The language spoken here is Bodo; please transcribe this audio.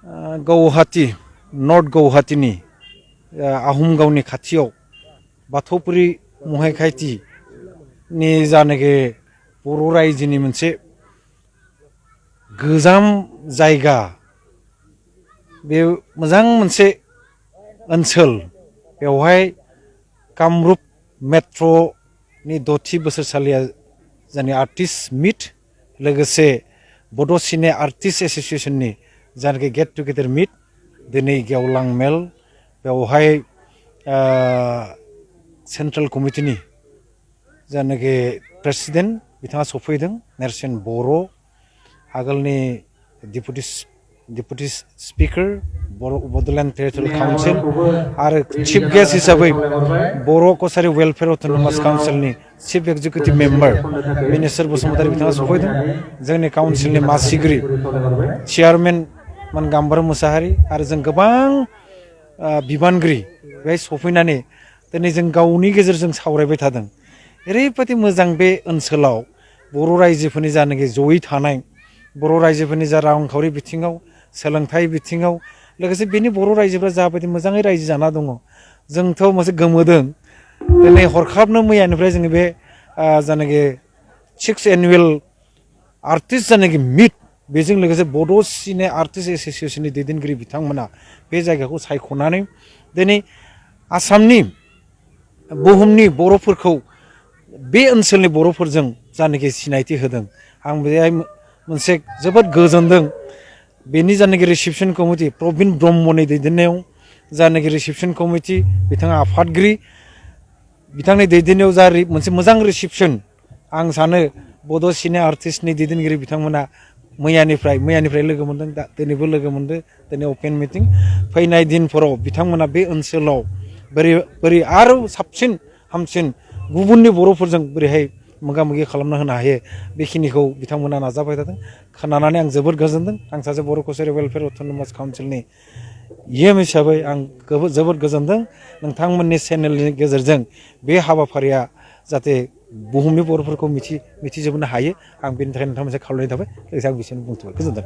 गुवाहाटी नर्थ गुवाहाटीनि आहम गावनि खाथियाव बाथौपुरि महायखायथि नि जानाखि बर' रायजोनि मोनसे गोजाम जायगा बे मोजां मोनसे ओनसोल बेवहाय कामरुप मेट्र'नि 6थि बोसोरसालिया जानि आर्टिस्ट मिट लोगोसे बड' सिने आर्टिस्ट एस'सिएशननि जानाखि गेट टुगेदार मिट दिनै गेवलां मेल बेवहाय सेन्ट्रेल कमिटिनि जानाखि प्रेसिडेन्ट बिथाङा सफैदों नेरसोन बर' आगोलनि deputy speaker Bodoland territorial council आरो चिफ गेस्ट हिसाबै बर' कसारि वेलफेयार अट'नमास काउन्सिलनि chief executive member minister Basumatary बिथाङा सफैदों जोंनि काउन्सिलनि मासिगिरि चेयारमेन गाम्बार मुसाहारि आरो जों गोबां बिबानगिरि बेहाय सफैनानै दिनै जों गावनि गेजेरजों सावरायबाय थादों ओरैबायदि मोजां बे ओनसोलाव बर' रायजोफोरनि जानाखि जयै थानाय बर' रायजोफोरनि जा रांखावरि बिथिङाव सोलोंथाइ बिथिङाव लोगोसे बेनि बर' रायजोफ्रा जाबायदि मोजाङै रायजो जाना दङ जोंथ' मोनसे गोमोदों दिनै हरखाबनो मैयानिफ्राय जोङो बे जानाखि 6th एनुवेल आर्टिस्ट जानाखि मिट बेजों लोगोसे बड' सिने आर्टिस्ट एस'सिएशननि दैदेनगिरि बिथांमोना बे जायगाखौ सायख'नानै दिनै आसामनि बुहुमनि बर'फोरखौ बे ओनसोलनि बर'फोरजों जानाखि सिनायथि होदों आं बेहाय मोनसे जोबोद गोजोनदों बेनि जानाखि रिसेपसन कमिटि प्रबिन ब्रह्मनि दैदेननायाव जानाखि रिसेपसन कमिटि बिथाङा आफादगिरि बिथांनि दैदेननायाव जा मोनसे मोजां रिसेपसन आं सानो बड' सिने आर्टिस्टनि दैदेनगिरि बिथांमोना मैयानिफ्राय लोगो मोनदों दा दिनैबो लोगो मोनदों दिनै अपेन मिटिं फैनाय दिनफोराव बिथांमोना बे ओनसोलाव बोरै आरो साबसिन हामसिन गुबुननि बर'फोरजों बोरैहाय मोगा मोगि खालामना होनो हायो बेखिनिखौ बिथांमोना नाजाबाय थादों खोनानानै आं जोबोद गोजोनदों आं सासे बर' कसारि वेलफेयार अट'नमास काउन्सिलनि हिसाबै आं जोबोद गोजोनदों नोंथांमोननि चेनेलनि गेजेरजों बे हाबाफारिया जाहाथे बुहुमनि बर'फोरखौ मिथिजोबनो हायो आं बेनि थाखाय नोंथांमोनसे खावलायनाय थाबाय लोगोसे आं बिसोरनो बुंथ'बाय गोजोनथों